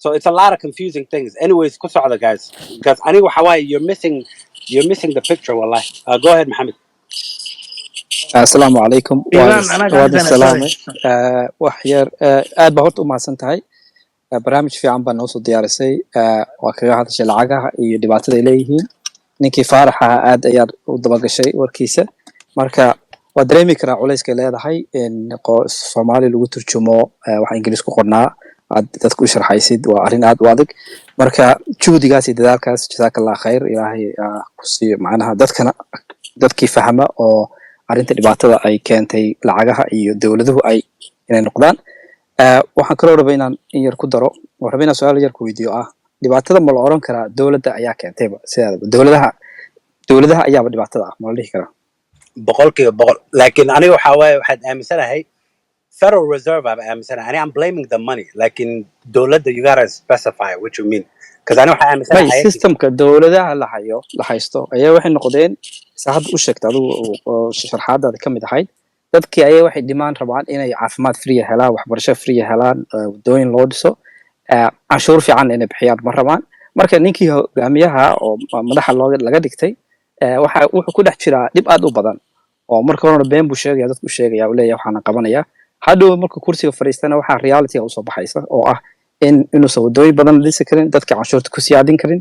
So it's a lot of confusing things. Anyways, ku socda, guys, because aniga waxa waaye you're missing the picture, wallahi. Go ahead, Maxamed. Asalaamu calaykum. Iimaan anaa waad gacantana. Salaamay. Sorry. Wax yar, aad baa horta u mahadsan tahay. Barnaamij fiican baa noo soo diyaarisay. Waa kaga hadashay lacagaha iyo dhibaatada ay leeyihiin. Ninkii Faarax ahaa aad ayaad u dabagashay warkiisa. Marka waa dareemi karaa culayskay leedahay in Soomaali lagu turjumo waxa Ingiriis ku qornaa aad dadka u sharxaysid. Waa arrin aad u adag. Marka juhdigaas iyo dadaalkaas, jazaaka Allah khayr, Ilaahay ku siiyo. Macnaha dadkana dadkii fahma oo arrinta dhibaatada ay keentay lacagaha iyo dowladuhu ay inay noqdaan. Waxaan kaloo rabay inaan in yar ku daro oo rabay inaan su-aal yar ku weydiiyo ah: dhibaatada ma la oran karaa dowladda ayaa keentayba sideedaba? Dowladaha ayaaba dhibaatada ah, ma la dhihi karaa? 100%. Laakiin aniga waxa waaye waxaad aaminsanahay Federal Reserve aaba aaminsanahay. Ani I'm blaming the money, laakiin dowladda, you gotta specify what you mean, because ani waxaa may aaminsanahay systemka dowladaha la hayo, la haysto ayaa waxay noqdeen, sa hadda u sheegta adigu oo sharxaadaada ka mid ahayd, dadkii ayaa waxay dhimaan rabaan inay caafimaad free helaan, waxbarasho free helaan, wadooyin loo dhiso, canshuur fiican inay bixiyaan ma rabaan. Marka ninkii hogaamiyaha oo madaxa looga laga dhigtay, waxa wuxuu ku dhex jiraa dhib aad u badan oo marka horena been buu sheegaya, dadku u sheegaya, uu leeyahay waxaana qabanaya. Hadhow marka kursiga fadhiistana waxaa reality usoo baxaysa oo ah in inuusan wadooyin badan dhisi karin, dadka canshuurta ku siyaadin karin.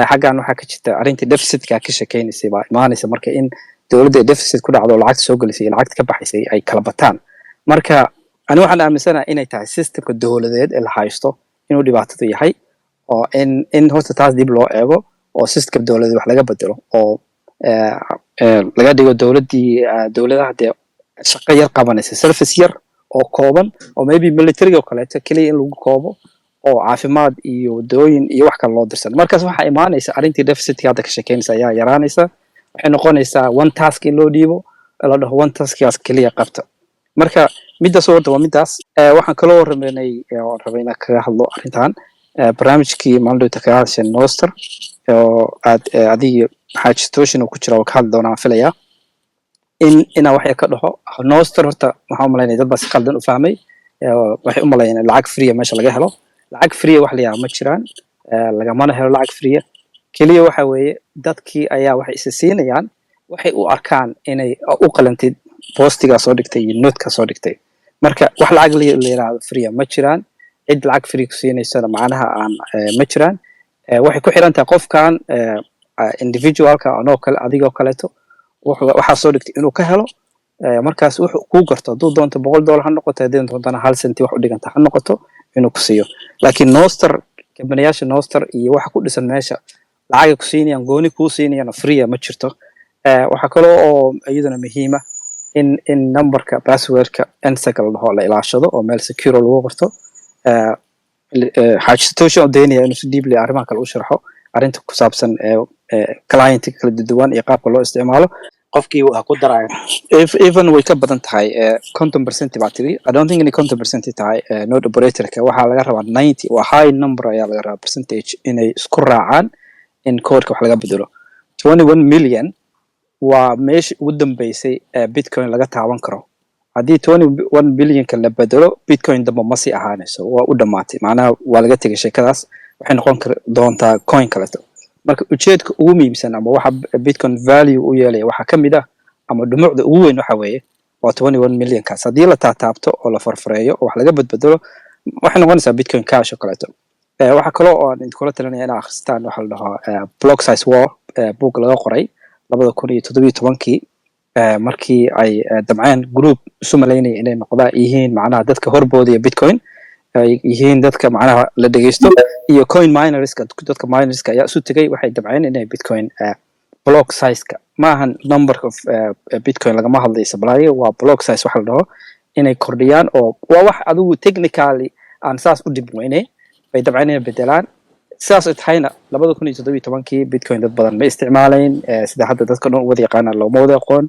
Xaggan waxaa ka jirta arrintii deficitka ka sheekeynaysay baa imaanaysa. Marka in dowladda ay deficit ku dhacdo oo lacagta soo gelisay iyo lacagta ka baxaysay ay kala bataan. Marka ani waxaan aaminsanahay inay tahay systemka dowladeed ee la haysto inuu dhibaatadu yahay, oo in horta taas dib loo eego oo systemka dowladeed wax laga bedelo oo laga dhigo dowladdii, dowladaha dee shaqo yar qabanaysa, service yar oo kooban, oo maybe military oo kaleeto keliya in lagu koobo, oo caafimaad iyo wadooyin iyo wax kale loo dirsan. Markaas waxaa imaanaysa arrintii deficitka hadda ka sheekeynaysa ayaa yaraanaysa. Waxay noqonaysaa one task in loo dhiibo, la dhaho one taskgaas keliya qabta. Marka midaas horta waa midaas. Waxaan kaloo rabeynay oo rabay inaan kaga hadlo arrintan, barnaamijkii maalin dhowta kaga hadashay Nostr oo aad adiga Xaaji Tooshin uu ku jira oo ka hadli doonaan filayaa in inaan wax yar ka dhaho Nostr. Horta waxaan u malaynaya dad baa si qaldan u fahmay. Waxay u malaynayaan lacag free meesha laga helo. Lacag free wax la yidhaha ma jiraan, lagamana helo lacag free. Keliya waxa weeye dadkii ayaa waxay isa siinayaan waxay u arkaan inay u qalantid postigaa soo dhigtay iyo notekaa soo dhigtay. Marka wax lacag la yidhaahdo free ma jiraan. Cid lacag free ku siinaysana macnaha aan ma jiraan. Waxay ku xiran tahay qofkan individualka, anoo kale, adigoo kaleeto, waxaa soo dhigtay inuu ka helo. Markaas wuxuu kuu garto, hadduu doonto $100 ha noqoto, haddii doontana hal senti wax u dhiganta ha noqoto, inuu ku siiyo. Laakiin Nostr, kambaniyaasha Nostr iyo waxa ku dhisan meesha lacagay ku siinayaan, gooni kuu siinayaan free ma jirto. Waxaa kaloo oo iyaduna muhiima in numberka passwordka nsec la dhaho la ilaashado oo meel secure lagu qorto. Xaaji Satoshi oo daynaya inuu si deeply arrimaha kale u sharxo, arrinta ku saabsan client kala duwan iyo qaabka loo isticmaalo. Qofkii ha ku daraayo. Even way ka badan tahay 50% baa tiri. I don't think inay 50% tahay. Node operatorka waxaa laga rabaa 90, waa high number ayaa laga rabaa percentage inay isku raacaan in codeka wax laga bedelo. 21 million waa meeshii ugu dambeysay ee Bitcoin laga taaban karo. Haddii 21 billionka la bedelo, Bitcoin dambe ma sii ahaanayso, waa u dhamaatay. Macnaha waa laga tegay sheekadaas, waxay noqon kar doontaa coin kaleeto. Marka ujeedka ugu muhiimsan ama waxa Bitcoin value u yeelaya waxaa ka mid ah, ama dhumucda ugu weyn, waxa weeye waa 21 millionkaas. Haddii la taataabto oo la farfareeyo oo wax laga badbedelo, waxay noqonaysaa Bitcoin Cash oo kaleeto. Waxaa kaloo oo aan idinkula talinaya inaa akhristaan waxa la dhaho Block Size War, book laga qoray 2017-kii, markii ay damceen group isu malaynaya inay noqdaan yihiin macnaha dadka horboodaya Bitcoin, ay yihiin dadka macnaha la dhegeysto, iyo coin minerska, dadka minerska ayaa isu tegay. Waxay damceen inay Bitcoin block sizeka, maahan number of Bitcoin lagama hadlayo, supply waa block size waxa la dhaho, inay kordhiyaan, oo waa wax adigu technically aan saas u dhib weyne bay dabcan inay bedelaan. Sidaas ay tahayna, 2017-kii Bitcoin dad badan ma isticmaalayn sida hadda dadka dhan u wada yaqaanaan looma wada aqoon.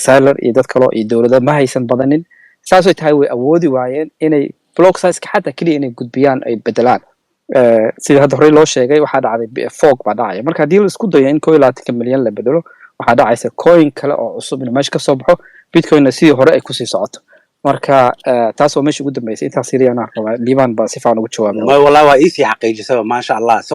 Saylor iyo dad kaloo iyo dowlado ma haysan badanin. Saas ay tahay way awoodi waayeen inay block sizeka xataa keliya inay gudbiyaan, ay bedelaan. Sida hadda horey loo sheegay, waxaa dhacday fork baa dhacaya. Marka haddii la isku dayo in 21-ka milyan la bedelo, waxaa dhacaysa coin kale oo cusub inuu meesha kasoo baxo, Bitcoinna sidii hore ay kusii socoto. Marka taas waa meesha ugu dambeysay. Intaas yari anaa rabaa, Liibaan baa si fiican ugu jawaabay. Wallahi waa iisii xaqiijisaba, maasha Allah. So